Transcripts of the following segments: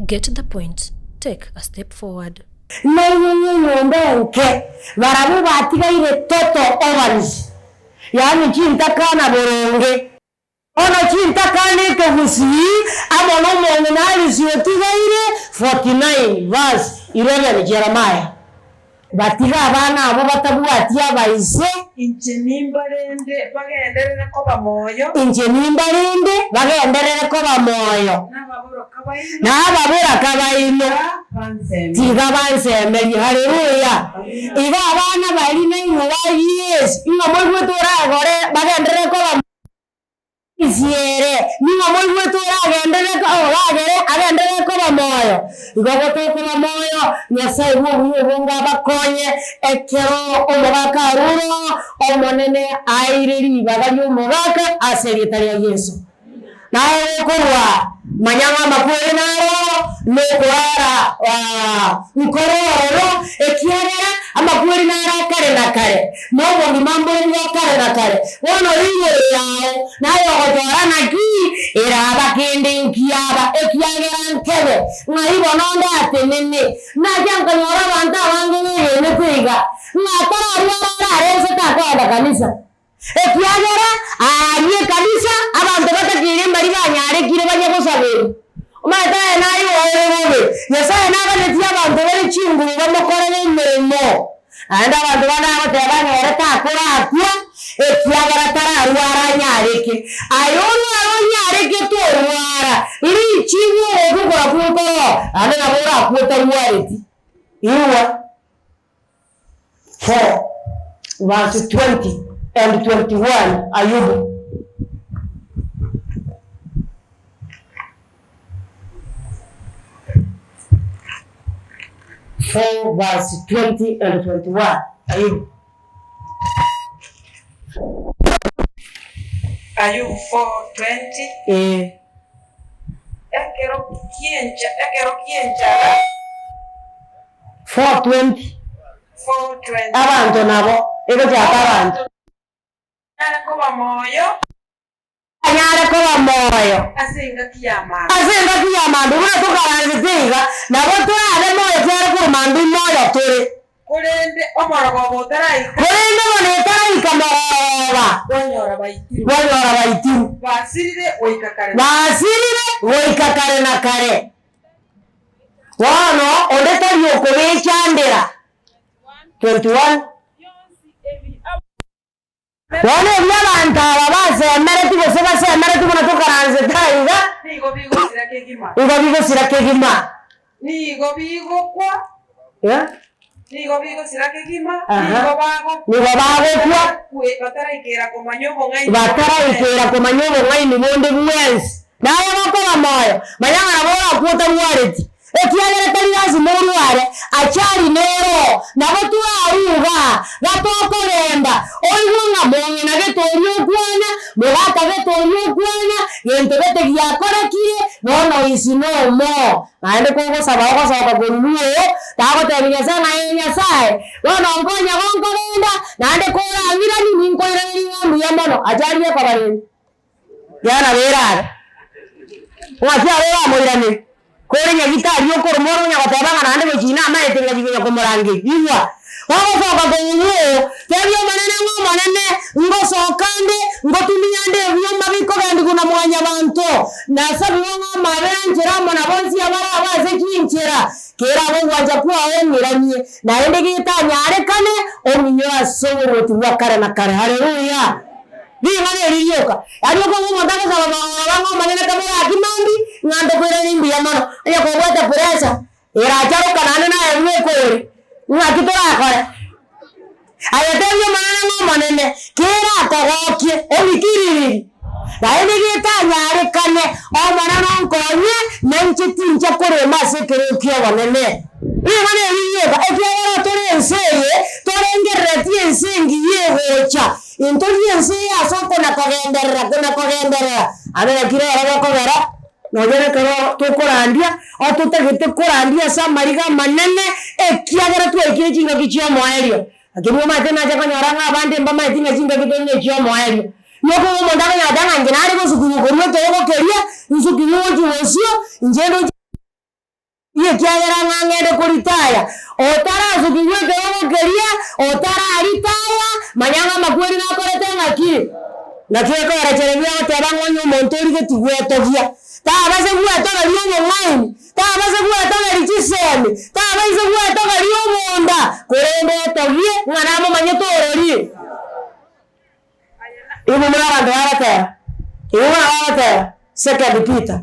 Get the point, take a step forward. Nainwe ng'enyomba enke, barabwo batigaire total orphans, yaani chintakana boronge. Bono chintakana ekegusii amo nomong'ina Alice otigaire, 49 verse 11 Jeremiah. Batiga abana abwo batabwati abaise. Inche nimbarende bagenderere koba moyo. Inche nimbarende bagenderere koba moyo. Nababoraka baino. Nababoraka baino. Tiga bansemerie. Haleluya! Iga abana baria nainwe ba Yesu, ing'o moigwete oragore bagenderere koba moyo? Ere, nigo moigwete oragenderere oragere agenderere koba moyo. Igo gotokoba moyo, Nyasae bw'obuya obonge abakonye, ekero omogaka arure oo, Omonene aire ribaga ri'omogaka ase erieta ria Yeso. Naye gokorwa, manya ng'a amakweri naro nokorara nkore ororo, ekiagera amakweri naro akare na kare, na obogima mbore bwa kare na kare. Bono rigoro yao naye ogochora naki eraba kende nkiaba, ekiagera nkebe ng'ai bono ndatenene. Nacha nkanyora abanto abange begenete iga, ng'a atararwara arare ense takoenda kanisa. Ekiagera aaria ekanisa abanto batakeire mbaria banyarekire banye gosaberwa. Omanyete aye naye ore bobe, Nyasae naganetie abanto bare chinguru bamokorere emeremo. Naende abanto bande bagoteba ng'a ere takorakwa, ekiagera tararwara anyareke. Aye orware onyareke torwara, richibu ogocha okorakwa nkoroo, naende nabo orakwe otarwareti. Igwa. 4 verse 20 and 21 Ayubu. 4 verse 20 and 21 Ayubu. Ayubu 4:20. Eh. Ekero ki'encha ekero ki'enchara. 4:20 Abanto nabo, egochaka abanto. Anyare koba moyo. Anyare koba moyo. Ase engaki ya mambia. Ase engaki ya mambia, buna tokaransete iga, nabo torabe moyo tware korwa mambia moyo tore. Korende omorogoba otaraika. Korende bono etaraika mogoroba. Kwanyora baitirwe. Kwanyora baitirwe. Basirire goika kare na kare. Basirire goika kare na kare. Bono onde tari okobechandera. 21. Bono ebi abanto aba basemeretie gose basemeretie buna tokaransete aiga, Nigo bigosira kegima. nigo bigosira kegima. Nigo bigokwa. Yeah. Nigo bigosira kegima, Aha. nigo bagokwa. Nigo bagokwa. Bataraikera komanya obong'aini Bataraikera komanya obong'aini bonde bwensi. Naye gokoba moyo, manya ng'a nabo orakwe otarwareti, ekiagera tari lasima orware, achari nero, nabo twarure igaa, gatokogenda, oigwe ng'a mong'ina gete oria okwana, mogaka gete oria okwana, gento gete giakorekire, bono is no more. Naende kogosaba ogosoka korwa bwoo, tagotebia Nyasae ng'a ee Nyasae, bono nkonya gonkogenda, naende korang'iranie ninkoiranerie ng'a mbuya mono, achari ekoba rende. Yana berabe, ng'aki abe oramoiranerie? Kore nyagitari okoroma ore onya goteba ng'a naende gochia ina amaete ngachia konya komorangeria. Igwa! Ogosoka korwa oo, tebia Omonene ng'a Omonene, ngosoka nde, ngotumia nde ebioma bikogendigwa na mwanyabanto, nasabire ng'a omabere nchera amo na bonsi abare aba ase chinchera, kerabe ogwancha kwao ong'iranie, naende getanyarekane, ong'inyore ase oboruoti bwa kare na kare. Haleluya! Ring'ana eri rioka, aria okong'a omonto agosaba magoro ng'a Omonene kabere aki mambi, ng'a ntokoiranie mbuya mono, onye kobwate pressure, eracharoka naende naye bweka ore, ng'aki torakore? Aye tebia Omonene ng'a Omonene, kerakogokie, ong'ikiriri, naende getanyarekane, Omonene onkonye, na inche tincha korema ase ekerogo ki'obonene. Ring'ana eri rioka, ekiagera tore ense eye, torengereretie ense engiya egocha. Intorie ense eye ase okona-kogenderera, kona-kogenderera. Ande naki rero gokogera, nonya nekero tokorandia, o totagete korandia ase amariga amanene, ekiagera twaikire chingaki chi'omoerio. Lakini omanyete nacha konyora ng'a abande mbamaeti ng'a chingaki tore nechi'omoerio. Nigo omonto akonyora ng'a inche nare gosukigwa korwa ekerogo keria, nsukigwe gochia bosio, inche ndoche. Ekiagera ng'a ng'ende koritaya, otarasukigwa ekerogo keria, otararitaya, manya ng'a amakweri nakorete ng'aki? Naki ekoera Jeremia agoteba ng'a onye omonto origetie gwetogia, tabase gwetogeria obong'aini, tabase gwetogeria chisemi, tabaise gwetogeria obonda, korende etogie ng'a namomanyete orori. Inwe muri abanto bagoteba, inwe buna bagoteba, Second Peter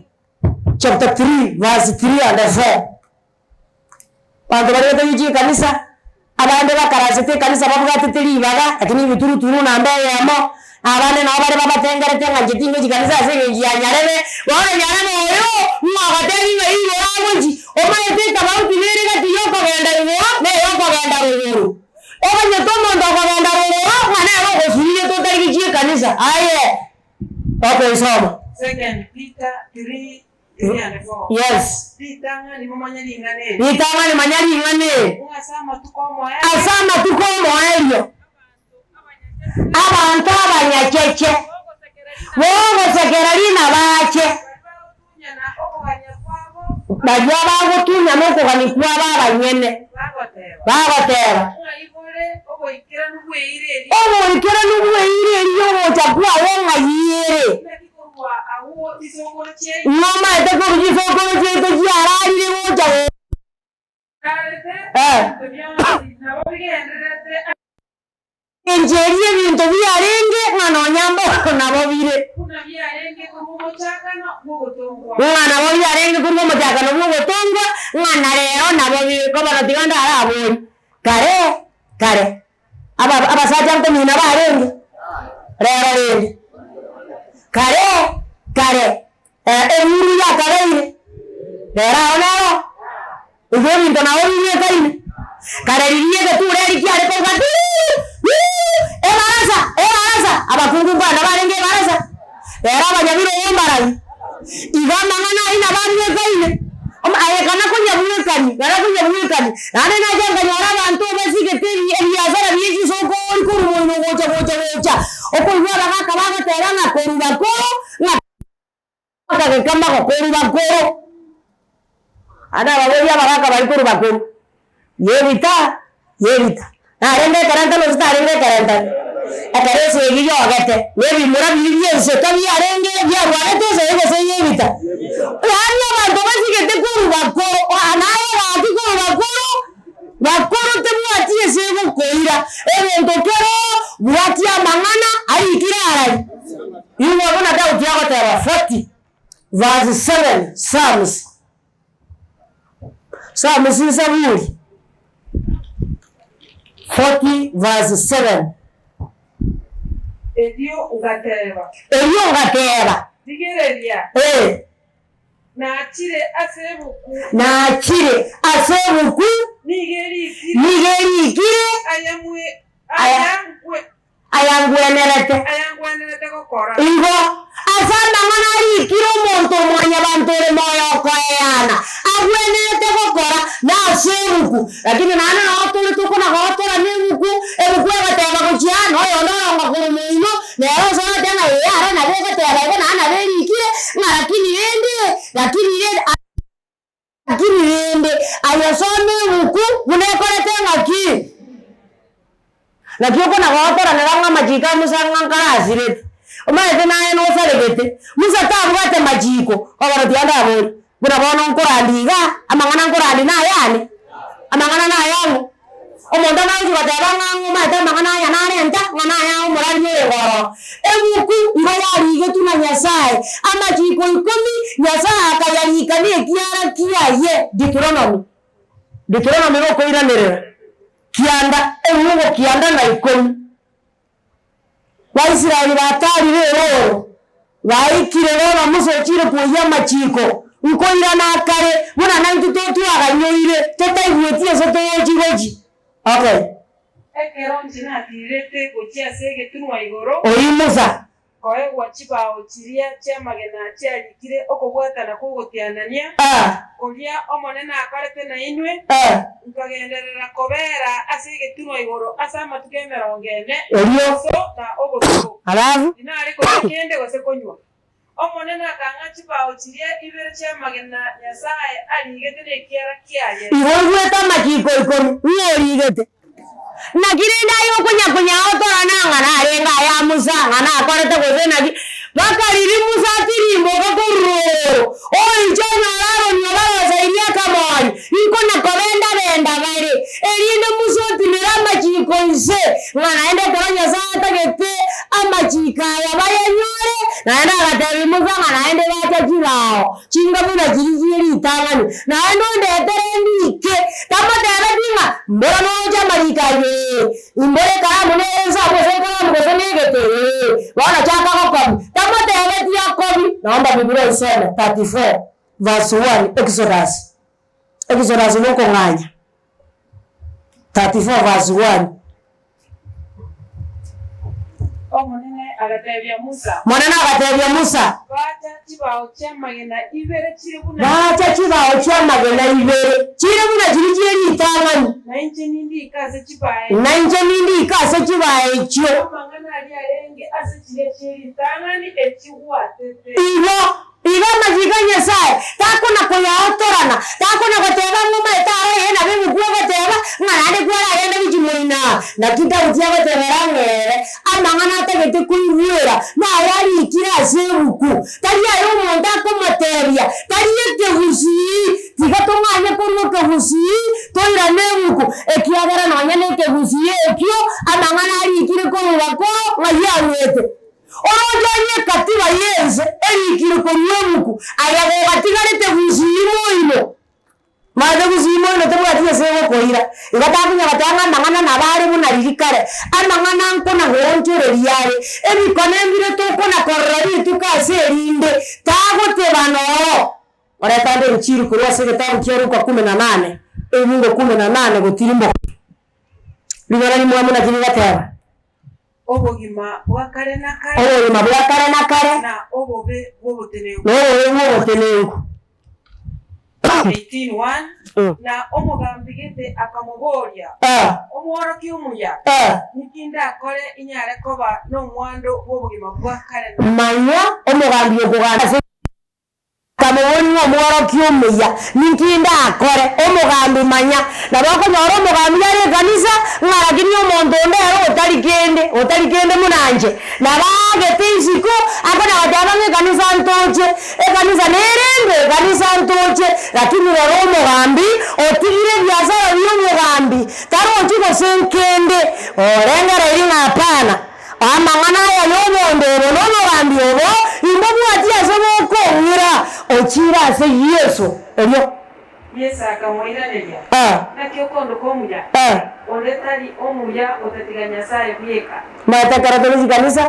chapter 3 verse 3 and 4. Abanto baria batari chikanisa, abande bakarasete ekanisa babwatete ribaga, lakini ebituruturu namba eyemo, na abande nabo bare babatengerete ng'a inche tingochi kanisa ase eng'encho ya nyarebe, bono nyarebe oyo, ng'o ogotebi ng'a igoro agochi, omanyete etabauti nere gati ya okogenda igoro na eya okogenda rogoro. Omanyete omonto okogenda rogoro ng'a nere ogosuinyete otari gochia ekanisa, aye. Okay, soma. Second Peter 3, 3 and 4. Yes. Ritang'ani momanye ring'ana eri. Ritang'ani manya ring'ana eri. Ng'a ase amatuko omoerio. Ase amatuko omoerio. Abanto abanyacheche. Bogosekera rina bache. Baria bagotunyana okogania kwabo abanyene, bagoteba, Oboikeranu bw'eira eria y'ogocha kwaye ng'ai ere? Ng'a omaete korwa chisokoro chiaito chiararire gocha gocha. Enchera eria ebinto biarenge, ng'a nonya mbono nabo bire. Ng'a nabo biarenge korwa omochakano bw'ogotongwa, ng'a na rero nabo bire. Ko bono tiga ndaraborie, kare kare aba abasacha nkomina barenge? Rero rende, kare kare eburu yakabeire, rero aro nero. Igo ebinto nabo bibwekaine. Kare riria egetuura eri kiare koruga duu! Duu! Ebarasa! Ebarasa! Abakungu nkwana barenge ebarasa. Rero abanyabirogo mbarabwo. Igo amang'ana ayio nabo abwekaine. Oma aye kana konyabwekani, kana konyabwekani. Naende nacha nkanyora abanto basigete ebi ebiasara bie chisoko ori korwa moino gocha gocha gocha, okoigwa abagaka bagoteba ng'a korwa bakoro ng'a. Bakageka magokoru bakoro, naende ababoria abagaka baria korwa bakoro, Yebita, Yebita. Narenge ekerentano gose tarenge ekerentano? Ekero esegi yogete, na ebimura biria bi'enseka biarenge biarwarete esegi gose Yebita. Yaani abanto basigete korwa bakoro, naye gaki korwa bakoro, bakoro tebwati ase egokoira, egento kero bwati amang'ana arikire arari. Igwa buna Daudi agoteba 40 verse 7 Psalms, Psalms Zaburi 40 verse 7. Erio ngateba. Erio ngateba. Rigereria. Ee. Nachire ase ebuku. Nachire ase ebuku. Nigo erikire. Nigo erikire. Aya aya Ayangwenerete. Ayangwenerete gokora. Igo, ase amang'ana arikire omonto o Mwanyabanto ore moyo okoeyana, agwenerete gokora, nase ebuku. Lakini naende nabo tore tokona-gotora nebuku, ebuku egoteba gochia aa, na oyonde orongo korwa moino, nere osoete ng'a ee aro nabo ogoteba igo naende nabo erikire, ng'a lakini rende, lakini rende. Lakini rende aye soma ebuku buna ekorete ng'aki? Naki okona gotoranera ng'a amachiko a Musa ng'a nkare asirete? Omanyete naye nosaregete. Musa tabwate machiko, obono tiga ndaborie, buna bono nkorandia iga, amang'ana nkorandia nayane? Amang'ana nayang'o? Omonto nagochia goteba ng'a ng'omanyete amang'ana aya narenta, ng'a naya omorandi oyo igoro. Ebuku igo yarigetwe na Nyasae, amachiko ikomi, Nyasae akayarika nekiara kiaye. Deuteronomy, Deuteronomy gokoiranerera, kianda, ebuku kianda na ikomi. Baisraeli batarire erooro, baikire bono Musa ochire kwoyia amachiko, nkoirana akare, buna naintwe totwaganyoire, totaigweti ase togochi gochi. Okay. Ekero inche natiirete gochia ase egetunwa igoro. Oyio Musa. Koegwa chibao chiria chi'amagena chiarikire okobwatana kw'ogotianania, koria Omonene akorete nainwe, nkagenderera kobeera ase egetunwa igoro ase amatuko emerongo ene, Erio. omobaso na obotuko, Alafu. tinare koria kende gose konywa. Omonene akang'a chibao chiria ibere chi'amagena Nyasae arigete nekiara kiaye. Igo oigwete amachiko ikomi, ng'o origete? Naki rende aye okonya-konya-gotorana ng'a narenge aya Musa, ng'a nakorete gose naki, mpaka riria Musa atirimboka korwa rogoro, oinche onyore Aroni obaroseirie akamori, inkona-kobenda-benda bare, erinde Musa otinere amachiko inse, ng'a naende ekero Nyasae atagete amachiko aya bayanyore, naende agatebia Musa ng'a naende bacha chibao chinga buna chiria chie ritang'ani, naende ondetere ndike. Tamotebeti ng'a, Mbora noroche amariko ayio, ee, imbora ekaramu nere inse abwo, gose ekaramu gose negete, ee, bono chaka gokobia. Tamotebeti akobie, naomba Bibilia oisome 34 verse 1 Exodus, Exodus nokong'anya, 34 verse 1. Omonene agatebia Musa. Omonene agatebia Musa. Baacha chibao chi'amagena ibere chire buna. Baacha chibao chi'amagena ibere chire buna chiria chie ritang'ani. Na inche nindike ase chibao echio. Na inche nindike ase chibao echio. Amang'ana aria arenge ase chiria chie ritang'ani echigwatete. Igo Igo amachiko a Nyasae takona koyaotorana, takona goteba ng'a omanyete aro eye nabo ebuku egoteba, ng'a naende kwaragende gochia moino aa. Naki Daudi agotebera ng'a ere amang'ana atagete koigwera naye arikire ase ebuku, tari aye omonto akomotebia, tari ekegusii, tiga tong'anye korwa ekegusii toirane ebuku, ekiagera nonya na ekegusii ekio amang'ana arikire korwa koro ng'ai arwete. Oroche onye ekatiba y'ense erikire korwa ebuku, aye gogatigarete gusii moino. Maete gusii moino tobwati ase egokoira. Igo takonya goteba ng'a amang'ana nabo are buna riria kare, amang'ana nkona goonchoreria are, ebikone mbire tokona korora rituko ase erinde, tagoteba noo. Oreta ande enchiri korwa ase egetabu kia Luka kumi na nane, ebungo kumi na nane gotirimboka. Ring'ana rimwamu naki rigoteba? Obogima bwa kare na kare. Obogima bwa kare na kare. Na obobe bw'obotenenku. Na obobe bw'obotenenku. 18:1 Na omogambi gete akamoboria, Omworokia omuya, ninki ndakore inyare koba nomwando bw'obogima bwa kare na kare? Manya omogambi okogamba ase. Akamoboria ng'a omworokia omuya, ninki ndakore? Omogambi manya, nabo okonyora omogambi are ekanisa, ng'a lakini omonto onde ere otari kende, otari kende buna inche. Nabo aagete isiko, akona goteba ng'a ekanisa ntoche, ekanisa nerende, ekanisa ntoche, lakini rora omogambi, otigire ebiasara bia omogambi, tarochi gose nkende, orengereiri ng'a hapana. Amang'ana aya y'obonda obo na obogambi obo imbobwati ase bokong'ira, ochiire ase Yeso. Erio. Yeso akamoiraneria, Naki okondoka omuya? Onde tari omuya otatiga Nyasae bweka. Omanyete ekero tore chikanisa,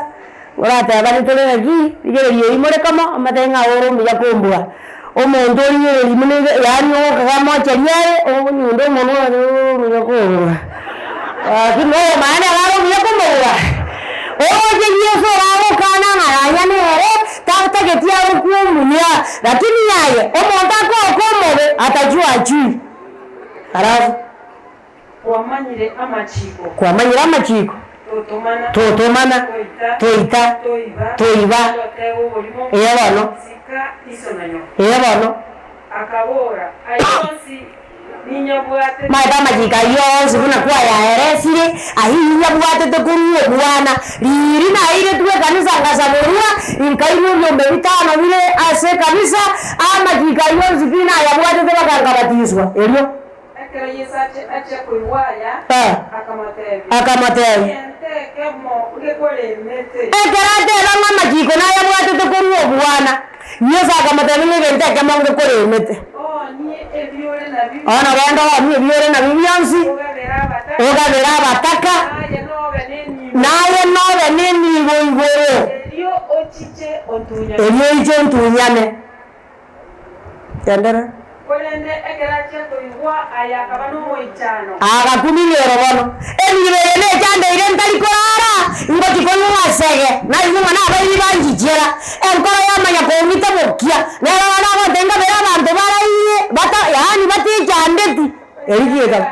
oratebane tore ng'aki, rigereria eri more komo, omotebie ng'a ore omuya kombua. Omonto origereria buna yaani ogokaga mocheri are, okonyunda omonwa ore omuya kobua. Lakini oyomaene iga are omuya komobua. Oroche Yeso oragokana ng'a nonya nere tatageti arokwe omuya, lakini aye omonto akooroka omobe atajua achui. Alafu. Kwamanyire amachiko. Kwamanyire amachiko. Totomana. Totomana. Toita. Toita. Toiba. Toiba. Toteba oborimo. Ee bono. Sika iso na nyoko. Ee bono. Akabora, Ayio onsi ninyabwatete. Maete amachiko ayio onsi buna kwayaeresire, ayio ninyabwatete korwa obwana. Riiri nairetwe ekanisa nkasaborwa, inkairwa ebiombe bitano bire ase ekanisa, amachiko ayio onsi pi nayabwatete mpaka nkabatiswa. Erio. Ekero Yeso achia koigwa aya, akamotebia, Akamotebia. Egento ekemo gekoremete. Ekero ateba ng'a amachiko nayabwatete korwa obwana, Yeso akamotebia ng'a egento ekemo ngekoremete. Oonie ebiore nabio. Bono genda oonie ebiore nabio bionsi, Ogabere abataka. ogabere abataka, Naye nobe nenibo. naye nobe nenibo igoro. Erio ochiche ontunyane. Erio oiche ontunyane. Genderera. Korende ekero achia koigwa aya akaba nomoichano. Agakumia ero bono, Emiribo eye nechandeire ntari korara, ngochia konywa asege, naigwe ng'a nabairi banchichera, enkoro yamanya kong'ita bokia, nero bono agontebia ngabere abanto barairie, bata yaani batechandeti. Erio giekaba.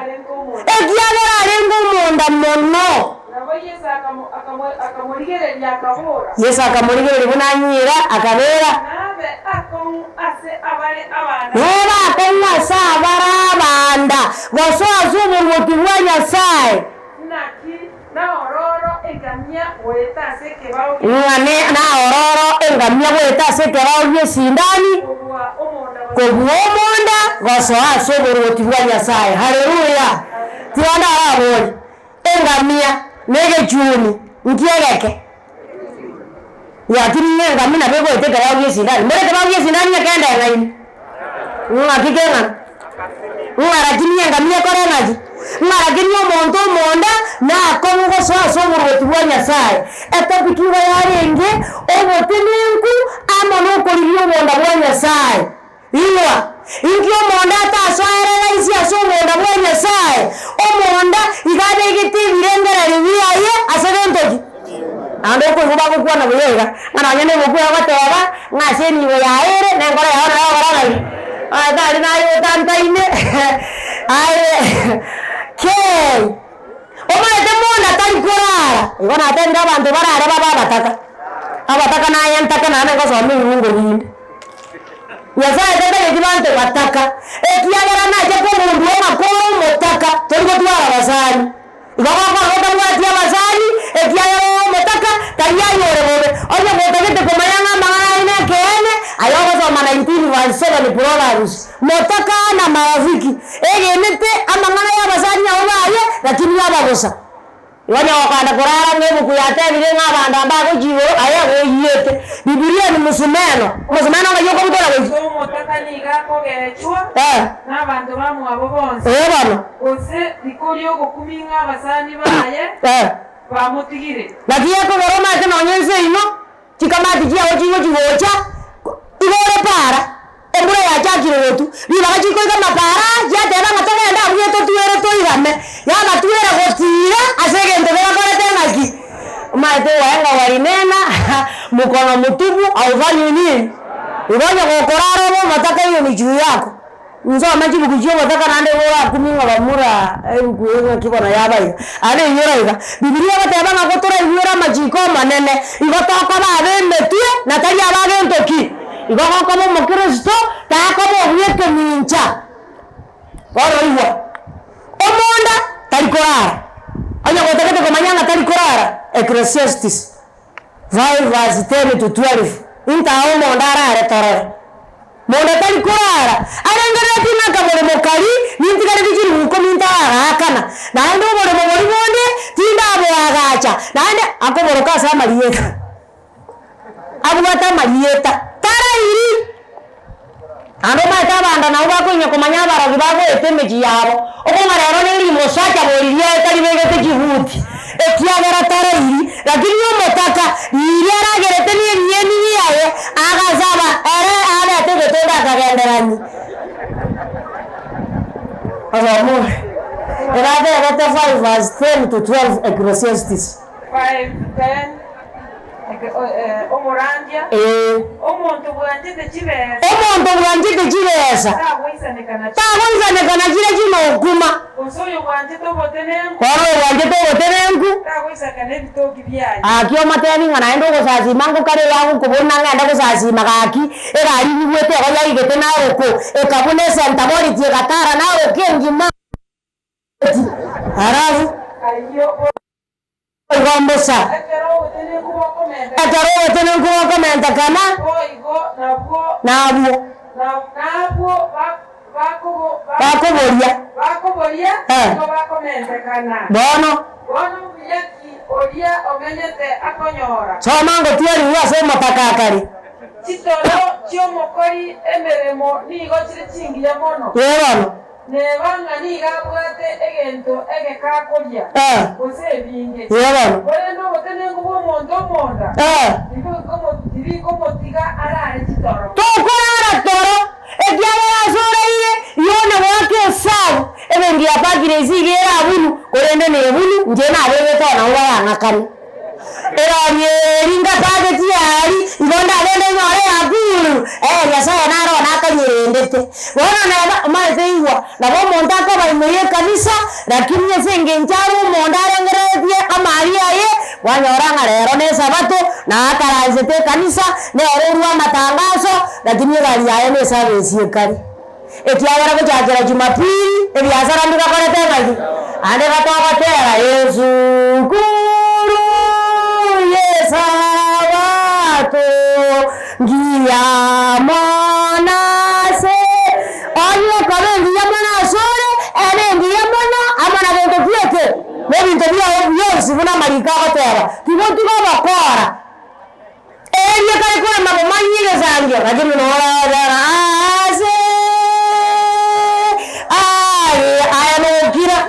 Ekiagera arenge omonda mono. Nabo Yeso Yeso akamorigereria, akabora. Yeso akamorigereria buna anyira, akabera. Nabe akong'u ase abare abanda. Nebe akong'u ase abare abanda, gosoa ase oboruoti bwa Nyasae. Naki naororo engamia goeta ase ekebao gie. Ng'a naororo engamia goeta ase ekebao gi'esindani. Kobua omonda gosoa. Kobua omonda gosoa ase oboruoti bwa Nyasae. Haleluya! Tiga ndaraborie, Engamia na egechuni nki egeke? Lakini ng'a engamia nabo egoeta ekebao gi'esindani. Mboro ekebao gi'esindani ekende eng'aini? Ng'aki keng'ana? Ng'a lakini engamia ekore ng'aki? Ng'a lakini omonto omonda nakong'u gosoa ase oboruoti bwa Nyasaye. Etopic igo yarenge obotenenku amo na okorigia obonda bwa Nyasaye. Igwa, inki omonda atasoere rahisi ase obonda bwa Nyasaye? Omonda iga abegete ebirengererio biaye ase gento ki? Naende okoigwa bagokwana buya iga, ng'a nonye na ebuku egoteba, ng'a ase enibo yaye ere, na enkoro yao nayo egokora ng'ai? Onye tari naye otantaine, aye kei. Omanyete monda tari korara, igo natebire abanto barare babe abataka, abataka naye ntaka naende ngosoma ebibungo binde. Nyasae tatageti banto bataka, ekiagera nache kogundua ng'a kore omotaka tori gotwara abasani. Igo gokora gotabwati abasani, ekiagera ore omotaka, tari aye ore bobe. Onye gotagete komanya ng'a amang'ana aye nekeene, aye ogosoma 19 verse 7 Proverbs, Motaka na marafiki, egenete amang'ana y'abasani abwo baye, lakini ababosa. Igo onye gokanda korara ng'a ebuku yatebire ng'a abanto mbagochia igoro, aye oyiete. Bibilia ni musumeno, omusumeno ng'ai okobutora gochia? Gose omotaka nigo akogechwa Eh. nabanto bamwabo bonsi, Ee bono. gose riko ri'ogokumi ng'a abasani baye Eh. bamotigire. Naki ekogera omanyete nonya ense ino, Chikamati chiao chigochia gocha, igo ore para, embura yachakire gotwa, ribaga chikoika amapara, chiateba ng'a togende abwo totwere toigame, yabatwera gotiira ase egento kebakorete ng'aki? Omanyete wahenga warinena, mkono mtupu haufanyi nini? Igo onye gokorara obe omotaka hiyo ni juu yako. Nsome chibuku chi'ogotaka naende igo orakumie ng'a bamura ebuku eye ng'aki bono yaba iga. Aria inyora iga, Bibilia egoteba ng'a gotoraigwere amachiko amanene, igo tokoba ab'emetwe na tari ab'agento ki. Igo gokoba omokristo, takoba obw'ekemincha. Bono igwa, omonda tari korara, onye gotagete komanya ng'a tari korara, Ecclesiastes 5 verse 10 to 12, intaha omonda arare torore. Monda tari korara, arengereretie ng'a akaboremo karia nintigareti chilifu ikomi ntaragaakana, naende oboremo boria bonde tindaboagacha, naende akoboroka ase amarieta, abwate amarieta, tarairi. Naende omanyete abanda nabo bakoinya komanya abarogi bagoeta emechie yabo, okong'a rero ne rimosacha bori riaye taribegete chibuti, ekiagera tarairi, lakini omotaka riria aragerete ne ebieni biaye, agasaba ere abete egetonda akagenderania. Osome eratebete 5 verse 10 to 12 Ecclesiastes. 5, 10. Omorandia, Ee. omonto bwanchete chibesa. Omonto bwanchete chibesa. Tagoisaneka nachio. Tagoisaneka nachire chinokuma. Gose oyo bwanchete obotenenku. Bono oyo bwanchete obotenenku. Tagoisaka nebitoki biaye. Gaki omotebi ng'a naende ogosasima ngokare yagokobuna ng'ende gosasima gaki, egari igwete igo yaigete naroko, ekabuna esentaboriti egatara naroka engima. Halafu. Ayio. Igo mbosa. Ekero obotenenku bokomentekana. Ekero obotenenku bokomentekana. Boigo nabwo. Nabwo. Nabwo Bakoboria. Bakoboria, nigo bakomentekana. Bono. Bono mbuya ki oria omenyete akonyora? Soma ngotiarigwe ase omotakakari. Chitoro chi'omokori emeremo nigo chire chingiya mono. Ee bono. Neba ng'a nigo abwate egento egeke akoria, gose ebinge, korende obotenenku bw'omonto omonda tibikomotiga arare chitoro. Tokorara toro, ekiagera ase oraire riona goaka esabu, ebenki ya Barclays iga ere abunu, korende nebunu, inche nabegete oo nabo barang'akane. Erori eri ngapageti aria, igo ndagende nyore ya buru, eh, Nyasaye naro nakanyerende. ochandete. Bono neba omanyete igwa, nabo omonto akoba ime ya ekanisa, lakini ase eng'encho are omonda arengereretie amari aye, kwanyora ng'a rero na esabato, na akaransete ekanisa, nere orwa amatangaso, lakini egari yaye na eservice ekare. Ekiagera gochakera Jumapili, ebiasara mbigakorete ng'aki? Ande gatogotera Esukuru y'Esabato ngiya mono ase onye ekoba engiya mono asore, ebe engiya mono amo na gento ki eke? Na ebinto biago bionsi buna amariko agoteba, tigotiga obokora. Erio kare korema bomanyi egesangio, lakini norogera aase aye aya nokira.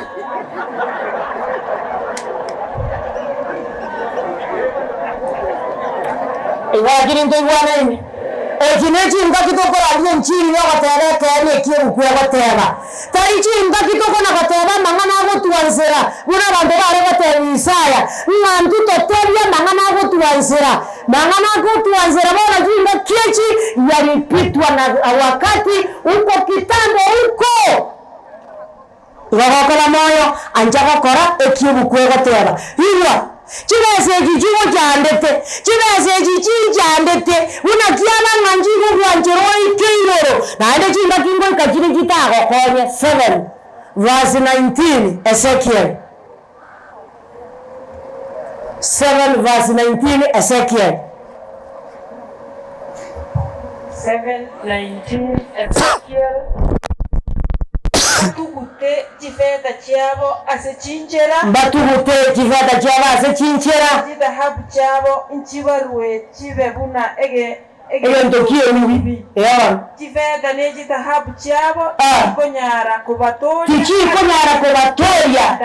Igo lakini ntoigwanaine. Echi ne chingaki tokorandia enchiri yogoteba ekeene eki ebuku egoteba. Tari chingaki tokona goteba amang'ana agotwansera, buna abanto bare gotebia Isaya, ng'a intwe totebie amang'ana agotwansera. Mang'ana agotwansera bono chingaki echi yalipitwa na wakati uko kitambo uko. Igo gokoba moyo, ancha gokora eki ebuku egoteba. Igwa! Chibesa echi chigochandete, chibesa echi chinchandete, buna kiaba ng'a nchigogwanchera oike igoro, naende chingaki ngoika chire chitagokonye. 7 verse 19 Ezekiel. 7 verse 19 Ezekiel. 7:19 Ezekiel. Batugute chifeta chiabo ase chinchera. Mbatugute chifeta chiabo ase chinchera. Chidhahabu chiabo nchibarue chibe buna ege Egento ki'ebibi. Ee. Chifeta ne chidhahabu chiabo Ah. tichikonyara kobatooria. Tichikonyara kobatooria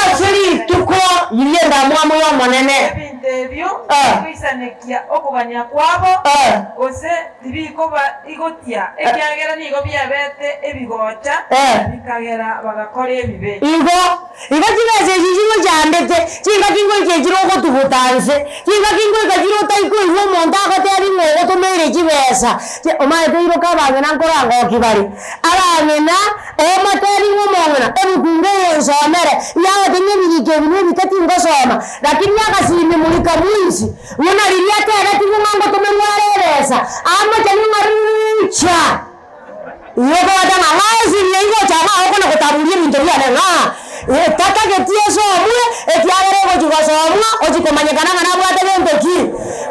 ase rituko riria endamwamu y'Omonene. Ebinto ebio Ah. tibikoisanekia okogania kwabo, Eh. gose tibikoba igotia, ekiagera nigo biabete ebigocha, Eh. bikagera bagakora ebibe. Igo, igo chibesa echi chigochandete, chingaki ngoika echire ogotuguta nse, chingaki ngoika chire otaikoigwa omonto agotebi ng'a ogotomeire chibesa, chi omanyete oiroke abang'ina nkorangoki bare, abang'ina omotebi ng'a omong'ina ebuku inga eye nsomere, yagotebia ng'a ebiriko ebi na ebike tingosoma, lakini agasimi mulika mwizi, buna riria atebetigwe ng'a ngotomerwa are ebesa, amochani ng'a ruucha. Igo okobwata ng'a ng'aosirie igo ochaka agokona gotaburia ebinto biane ng'a tatageti esomwe, ekiagera ogochia gosomwa ochia komanyekana ng'a nabwate gento ki.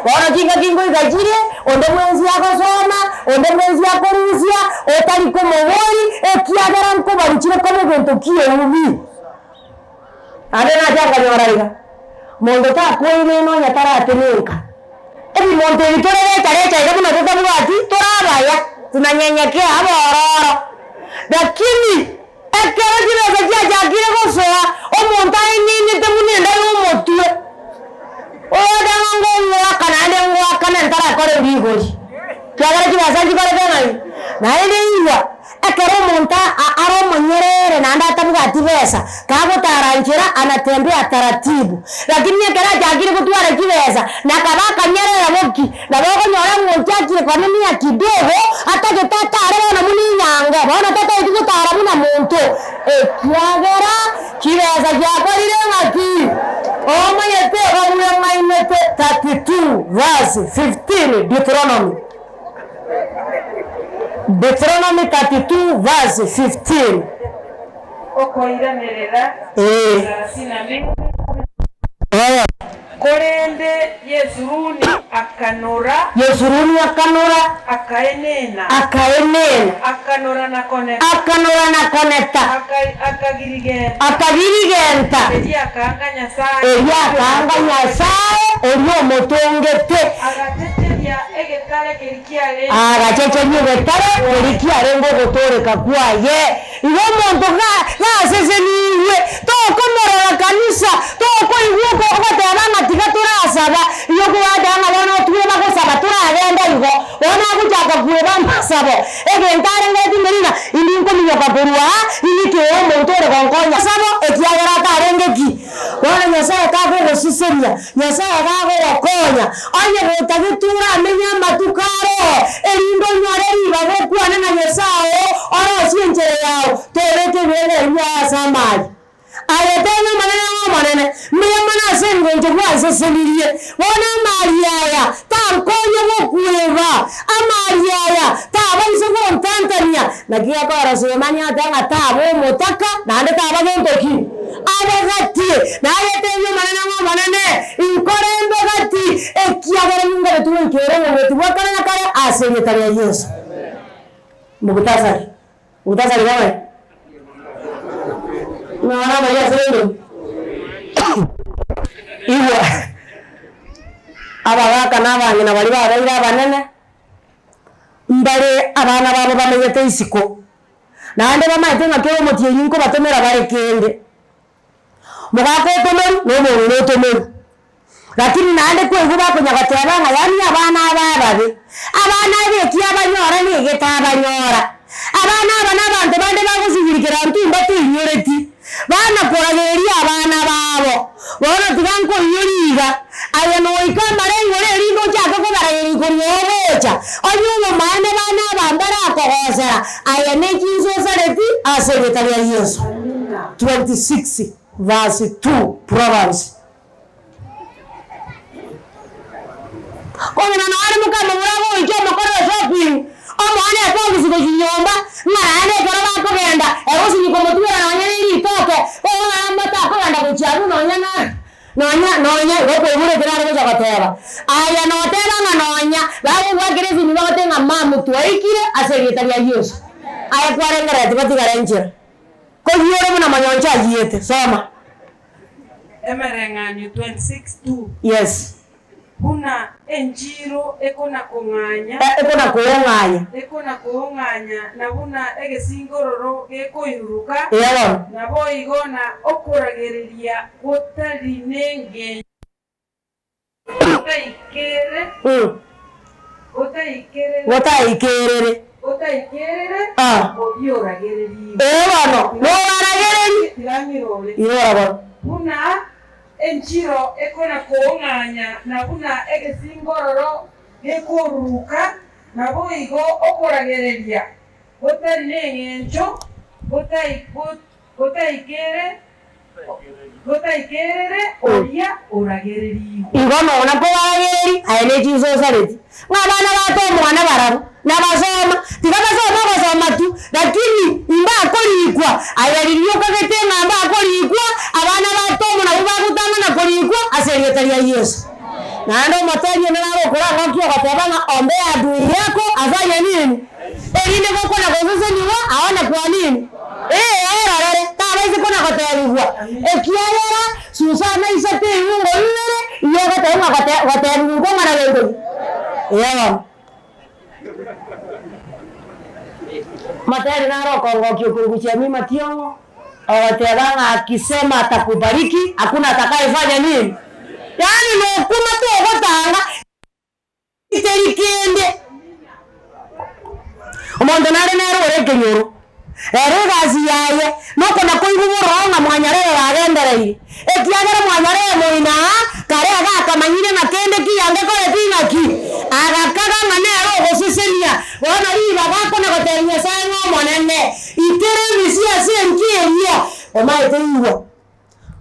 Bono chingaki ngoika chire, onde bwensi agosoma, onde bwensi akorusia, otari komobori, ekiagera nkobaruchire koba egento ki'eubi. Naende nacha nkanyora iga, monto takoirene onye taratenenka. Ebimonto ebi tore recha recha iga buna totabwati, tore abaya, tunanyenyekea abororo. Lakini ekero chibesa chiachakire gosoa, omonto aenyenete buna enda ya omotwe, oyoteba ng'a ngoaka naende ngoakane ntarakore rigori, ekiagera chibesa nchikorete ng'ai? Naende igwa. Ekero omonto are omonyerere naende atabwati besa, kagotara nchera anatembea taratibu. Lakini ekero achakire gotwara chibesa, na akaba akanyerera boki, nabo okonyora ng'a ochakire konenia kidogo, atagete atare bono buna enyango, bono tataeti gotara buna monto, ekiagera chibesa chiakorire ng'aki? Omanyete obweng'ainete 32 verse 15 Deuteronomy. Deuteronomy 32 verse 15. Okoiranerera Ee. 32. Ee. Korende Yesuruni akanora. Yesuruni akanora. Akaenena. Akaenena. Akanora na koneta. Akanora na koneta. Akagirigenta. Akagirigenta. Erio akaanga Nyasae. Erio akaanga Nyasae oria omotongete. Agachecheria egetare keria kiarenge. Agachecheria egetare keria kiarenge ogotooreka kwaye. Igo omonto gasesenigwe, tokomorora kanisa, tokoigwa ogoteba ng'a tiga torasaba, igo okogoteba ng'a bono otweba gosaba toragende igo, bono agochaka kweba amasabo, egento arenge etimeri ng'a indi nkominyoka korwa aa, ing'ikere omonto ore gonkonya masabo ekiagera atarenge ki? Bono Nyasaye kagogoseseria, Nyasaye kagogokonya, onye gotagete oramenye amatuko aroo, erinde onyore ribaga okwane na Nyasaye. yao, tobeke ebirengererio biao ase amari. Aye teba Omonene ng'a Omonene, mbuya mono ase engencho gwansesenirie. Bono amari aya tankonya gokweba, amari aya tabaisa gontantania. Naki gekogera Sulemani agateba ng'a taba omotaka, naende taba gento ki? Abe gati. Naye tebia Omonene ng'a Omonene, inkore mbe gati, ekiagera ningaretwe goika ere oboruoti bwa kare na kare ase erieta ria Yeso. Mukhtasari. Mukhtasari kama Naona amaya sende. Igwa abagaka na abang'ina baria babeire abanene, mbare abana babo bamenyete isiko, naende bamaete ng'a kera omotienyi nkobatomera bare kende. Mogaka otomerwe na omong'ina otomerwe. Lakini naende kwaigwa bakonya goteba ng'a yaani abana aba ababe, abana aba eki abanyora na egetabanyora. Abana aba na abanto bande bagosugulikera intwe mbatoinyoreti, bana koragereria abana babo. Bono tiga nkoinyore iga, aye noika amare igoro erinde ochake kobaragereria korwa ogocha, onye obomaene bana aba mbarakogosera, aye ne chinsa osareti ase erieta ria Yeso. 26 verse 2 Proverbs. Kong'ina nao are mokamomura agoikia omokoro o shopping, omoane ekong'usu gochia nyomba, ng'a naende ekero bakogenda, egosinyi komotwera nonya ne ritoke, bono ng'a motakogenda gochia abwo nonya na nonya nonya igo okoigure ekero are gocha goteba. Aye noteba ng'a nonya, bagogoakera esimi bagoteba ng'a mum twaikire ase erieta ria Yeso. Aye kwarengereretie batigare nchera. Koyia ore buna monyoncho ayiete. Soma. Emereng'anio 26:2. Yes. Buna enchiro ekona-kong'anya. Ekona-koong'anya. Ekona-koong'anya, na buna egesingororo gekoiruruka. Eya bono. Naboigo na okoragereria gotari nengencho gotaikere, gotaikerere. Gotaikerere. Gotaikerere, Ah. oria oragererigwe. Ee bono, noragereri. Tiga ng'irore. Irora bono. Buna enchiro ekona-koong'anya, na buna egesingororo gekoruruka, naboigo okoragereria gotari neng'encho gotai gotaikere gotaikerere oria oragererigwe. Igo nonya kobaragereria, aye ne chinsa osareti, ng'a abana ba tomwana barabwo nabasoma, tiga basome ogosoma tu, lakini imbakorikwa, aye riria okagete ng'a mbakorikwa, abana ba tomo nabwo bagotang'ana korikwa ase erieta ria Yeso. Naende omotebi onde nare okorang'okia ogoteba ng'a ombea adui yako afanye nini? Erinde gokwana gosesenigwa aone kwa nini? Ee, aerorere, tabaise kona gotebigwa, ekiagera Susana ise teiungo ibere, igo egoteba ng'a gote gotebigwa nkong'ana gento ki? Ee bono. Materi naro okongokia okorokwa Jemima Thiong'o, ogoteba ng'a akisema atakubariki, hakuna atakayefanya nini? Yaani nokuma togotanga. Teri kende. Omonto nare nere ore ekenyoro, ere egasi yaye nokona koigwa bororo ng'a mwanyarere bagendereire, ekiagera mwanyarere moino aa kare iga akamanyire ng'a kende kiange koreti ng'aki, agakaga ng'a nere ogosesenia, bono ribaga akona gotebia Nyasae ng'a Omonene, ikera emisia ase enki eria, omaete igwa.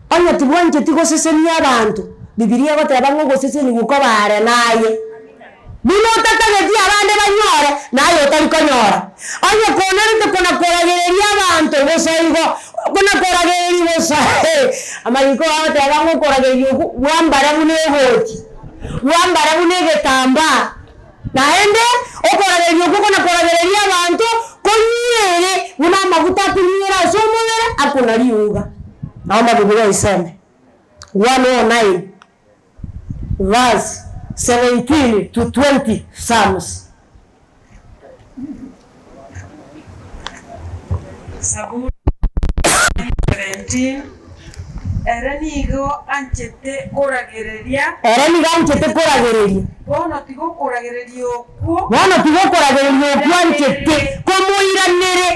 Onye tibwancheti gosesenia abanto, Bibilia egoteba ng'a ogosesenigwa koba are naye. Buna otatageti abande banyore, naye otari konyora. Onye konarete kona koragereria abanto bosa igo, kona koragereria bosa amariko agoteba ng'a okoragereria okwo gwambare buna egoti, gwambare buna egetambaa. Naende okoragereria okwo kona koragereria abanto konywere buna amaguta akonywera ase omobere akona riuga. Naomba Bibilia oisome 109 verse 17 to 20 Psalms. Zaburi 117, Ere nigo anchete koragereria. Ere nigo anchete koragereria. Bono tiga okoragereria okwo. Bono tiga okoragereria okwo anchete komoiranere.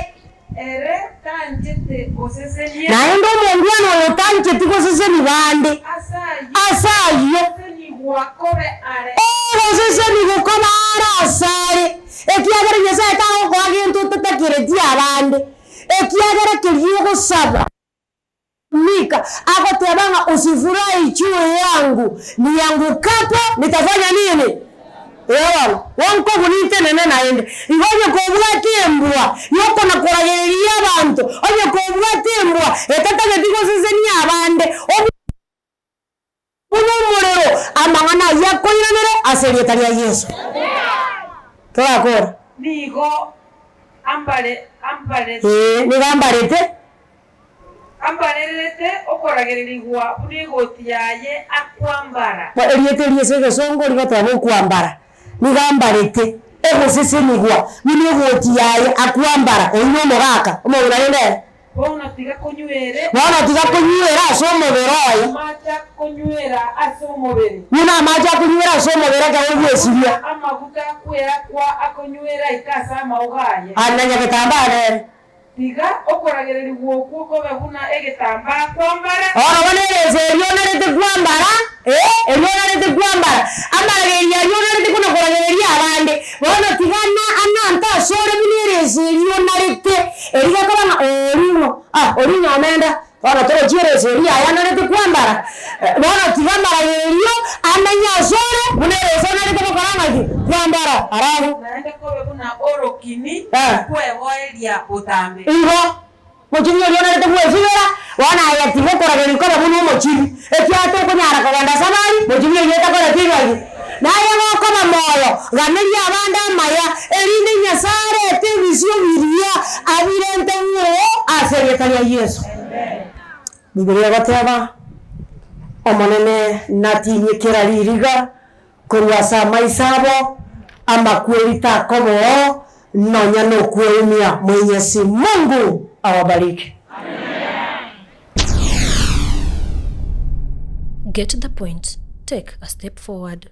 Ere tanchete gosesenia. Naende omongwana oyo tancheti gosesenia bande. Ase ayio. Ase ayio. Ogosesenigwa kobe are. Ogosesenigwa kobe are asare. Ekiagera Nyasae tagokoa gento otatakeretie abande. Ekiagera keria ogosaba. Mika agoteba ng'a usifurahi juu yangu, niangukapo nitafanya nini? Ee bono, bonkobua nintenene naende. Igo onye kobwate embwa y'okona-koragereria abanto, onye kobwate embwa etatageti gosesenia abande, Buna omorero, amang'ana ayio akoiranere ase erieta ria Yeso. Torakora. Nigo ambare, ambarete. Ee, nigo ambarete. Ambarerete okoragererigwa buna egoti yaye akwambara. Erieta eri ase egesongo rigoteba okwambara. Nigo ambarete ogosesenigwa buna egoti yaye akwambara. Oyio nomogaka, omong'ina rende ere. Bono tiga konywera. Bono tiga konywera ase omobere oye. Amache akonywera ase omobere. Buna amache akonywera ase omobere ekero ogwesiria. Buna amaguta akweakwa akonywera ika ase amauga aye. Aye nyagetambaa nere. Tiga okoragererigwa okwo kobe buna egetambaa kwambara. Bono bono ereso eria onarete kwambara, ee, eria onarete kwambara, amaragererio aria onarete kona-koragereria abande, bono tiga anante asore buna ereso eria onarete. Erio gekoba ng'a oring'o, ah, oring'o omenda, bono torochi ereso eria yaye anarete kwambara, bono tiga amaragererio amenye asore buna ereso onarete gokora ng'aki? Kwambara. Alafu. Naende kobe buna orokini kweboeria botambe. Igo, mochibi oria onarete gwesibera, bono aye tiga okoragereria kobe buna omochibi, ekiagera tokonyara kogenda asabari, mochibi oyio otakoreti ng'aki? Naye gokoba moyo, ganeria abande amaya, erinde Nyasae arete ebisio biria abirente bwoo ase erieta ria Yeso. Bibilia egoteba, Omonene natinyie kera ririga korwa ase amaiso abo, amakweri takoba oo, nonya nokweumia. Mwenyezi Mungu awabariki. Get the point, take a step forward.